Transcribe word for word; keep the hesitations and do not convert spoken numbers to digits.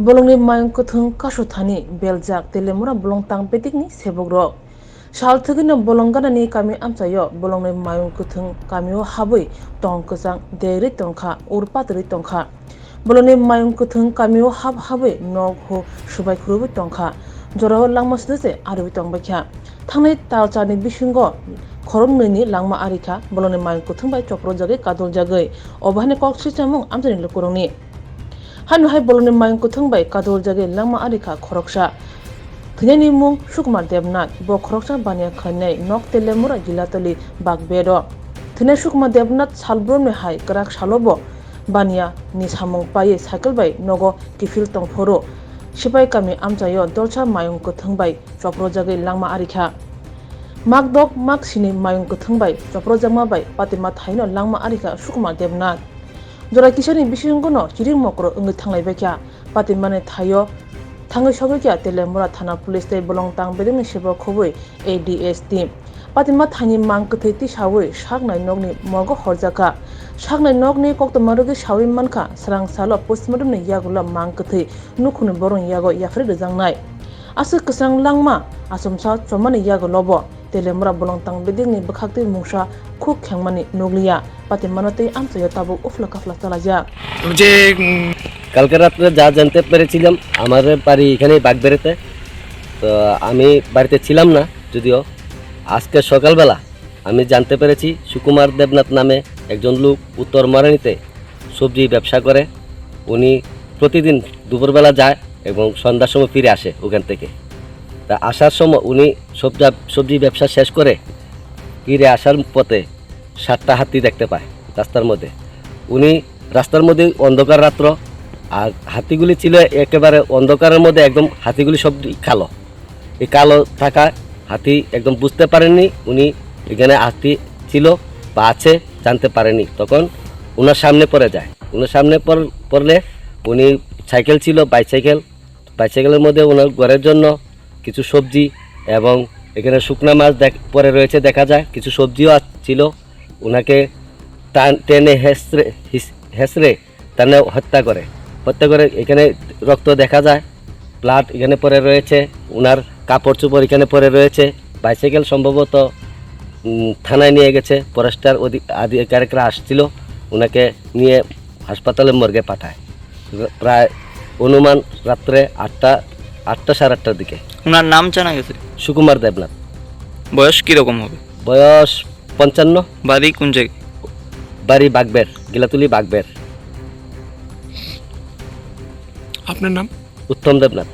Bolongni mayung kwthwng kasu thani beljak Telemura bolong tang bedikni sebukrok. Sal thwgwino bolong ganani kami amchaio bolongni mayung kwthwng kamio habwi tong kwchang derwi tongkha, ur patrwi tongkha. Bolongni mayung kwthwng kamio hab habwi nok ho subai khurubwi tongkha. Jorao langma side se arwi tongbaikha. Thangnai talcharni bisingo khoroknwini langma arikha, bolongni mayung kwthwng bai chopropjagwi kadoljagwi. Obo haino kok swchamung amchaini lukurokni. Haino hai bolongni mayung kwthwng bai kadoljagwi langma arikha khoroksa. Thwinaini mung Sukumar Debnath, bo khoroksa baniya khainai nok Telemura Gilatoli Bakbero. Thwinai Sukumar Debnath salbrumni hai kwrak salobo baniya ni samung paiwi cycle bai nogo kiphil tongphuru. Sipai kami amchaio dolsa mayung kwthwng bai chopropjagwi langma arikha. Makdok maksini mayung kwthwng bai chopropjakma bai patima thaino langma arikha Sukumar Debnath. Jora kisani bisingono chiring mokro wngwi thanglaibaikha. Patimani thaio thangwi sogwikha Telemura thana police tei bolong tang bedekni sebok khobwi A D S team. Patima thaini mang kwthwi tisawi saknai nokni morgo horjakha. Saknai nokni koktwma rwgwi sawi mankha, swrang salo postmortemni yagulo mang kwthwi nukhungni borokni yago yapharwi rwjaknai. Aswk kwchang langma achomsa chomani yagulobo Telemura bolong tang bedekni bwkhaktwi mungsa khuk khengmani nukliya. Patimano tei amchaio tabuk uphla kaphla chalaijak. যে উম, কালকে রাত্রে যা জানতে পেরেছিলাম, আমার বাড়ি এখানে বাগবেড়েতে। তো আমি বাড়িতে ছিলাম না যদিও। আজকে সকালবেলা আমি জানতে পেরেছি সুকুমার দেবনাথ নামে একজন লোক উত্তর মরানিতে সবজি ব্যবসা করে। উনি প্রতিদিন দুপুরবেলা যায় এবং সন্ধ্যার সময় ফিরে আসে ওখান থেকে। তা আসার সময় উনি সবজা-, সবজি ব্যবসা শেষ করে ফিরে আসার পথে সাতটা হাতি দেখতে পায় রাস্তার মধ্যে। উনি রাস্তার মধ্যে অন্ধকার রাত্র, আর হাতিগুলি ছিল একেবারে অন্ধকারের মধ্যে, একদম হাতিগুলি সব কালো। এই কালো থাকা হাতি একদম বুঝতে পারেননি উনি এখানে হাতি ছিল বা আছে, জানতে পারেনি। তখন ওনার সামনে পড়ে যায়। ওনার সামনে পড়-, পড়লে উনি সাইকেল ছিল, বাইসাইকেল, বাইসাইকেলের মধ্যে ওনার ঘরের জন্য কিছু সবজি এবং এখানে শুকনা মাছ দেখ-, পড়ে রয়েছে দেখা যায়, কিছু সবজিও আছ-, ছিল। ওনাকে টান-, টেনে হেসড়ে, হিস-, হেসড়ে তারা হত্যা করে। হত্যা করে এখানে রক্ত দেখা যায়, ব্লাড এখানে পড়ে রয়েছে, ওনার কাপড় চোপড় এখানে পড়ে রয়েছে। বাইসাইকেল সম্ভবত, উম, থানায় নিয়ে গেছে, ফরেস্টার অধি-, আধিকারিকরা আসছিল, ওনাকে নিয়ে হাসপাতালে মর্গে পাঠায়। প্রায় অনুমান রাত্রে আটটা, আটটা, সাড়ে আটটার দিকে। ওনার নাম জানা গেছে? সুকুমার দেবনাথ। বয়স কিরকম হবে? বয়স পঞ্চান্ন। বাড়ি কোন জায়গায়? বাড়ি বাগবের, গিলাতুলি বাগবের। আপনার নাম? উত্তম দেবনাথ।